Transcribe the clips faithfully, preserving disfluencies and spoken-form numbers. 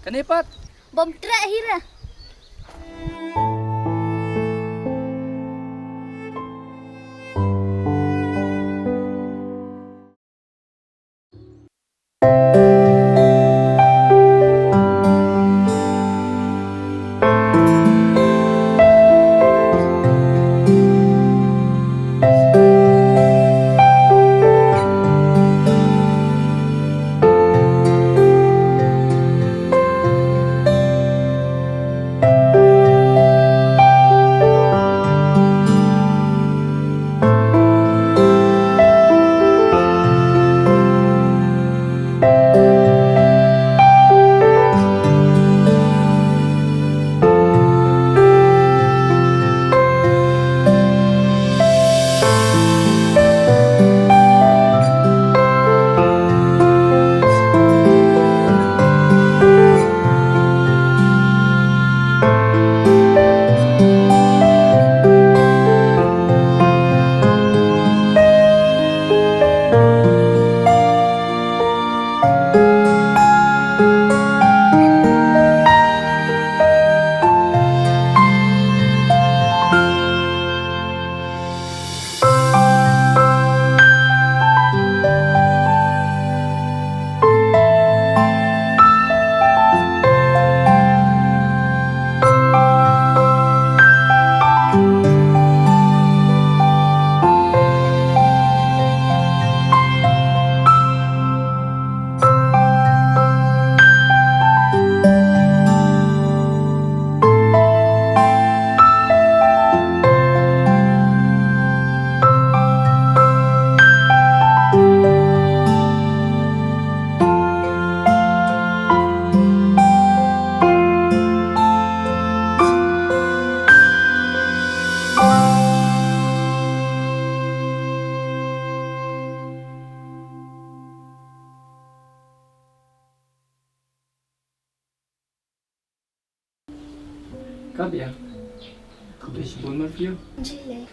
Kane pat. Bym treh hi re. Ka biang. Ka biang shi bun ma phi. Ji le.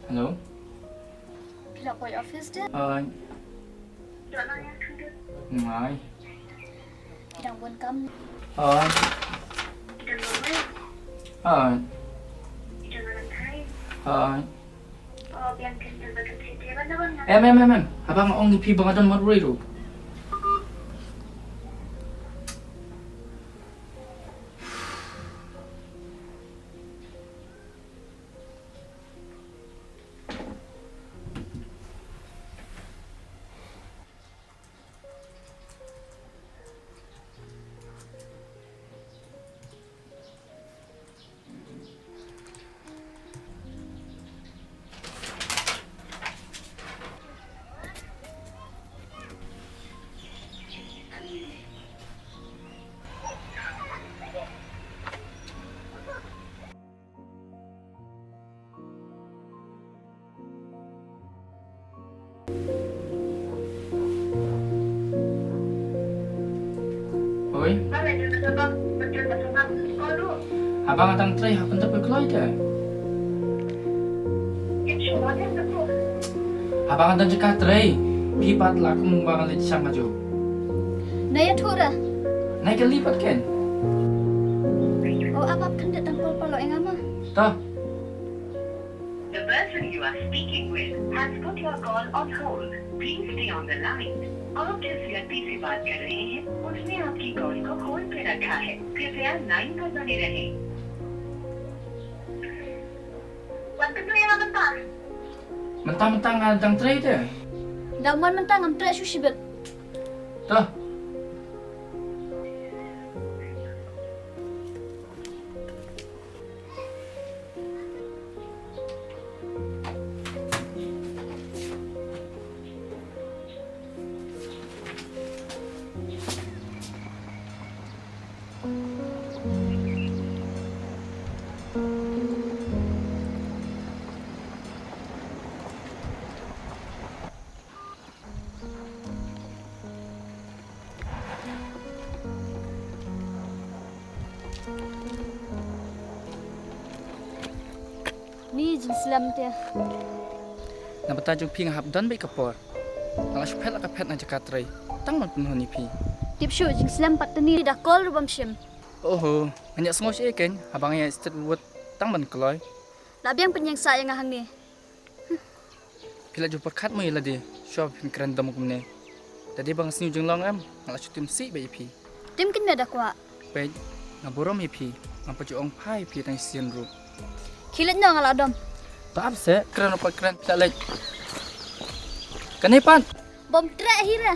Hello. Phi la poi office de? Ai. Ngai. Phi dang bun kam? Ai. Ai. Ai. Em, em, em, em. Haba nga ong ïa phi ba nga don mat ruh ruh. Hoi. Haba nga dang trei ha pynthep ka kloi te. Haba nga dang jaka trei, phi pat la kum ba nga leit shang ka ju. Nai ïathuh ra. Nai kylli pat ken. O ap ap, khyndiat tang pal pal ïa nga ma. Ta. The person you are speaking with has put your call on hold. Please stay on the line. आप जिस व्यक्ति से बात कर रहे हैं, उसने आपकी कॉल को होल्ड पे रखा है। कृपया लाइन पर बने रहें। Wan kynduh ïa nga mynta. Mynta, mynta nga dang trei te. Dang wan mynta, ngam treh shuh shibit. To. Jingslem te. Na bynta jong phi nga hap don beit ka por. Nga la shu phet la ka phet na jaka trei. Tang ban pynhun ïa phi. Tip shuh, jingslem pat tani da call ruh bym shim. Oho, nga ñiah sngew shi ïa kein, haba nga ïa stet wut tang ban kloi. La biang pynïeng sah ïa nga hangne. Phi la ju pyrkhat mo ïa lade, shuwa phin kren dom kumne. Da dei ba nga sniew jinglong em, nga la shu tim sih beit ïa phi. Tim kin me da kwah. Peit, nga burom ïa phi, nga pat ju ong phai ïa phi tang shisien ruh. Khie leit noh, nga la dom. Ba ap se, kren ruh pat kren, phi la leit. Kane pat. Bym treh hi re.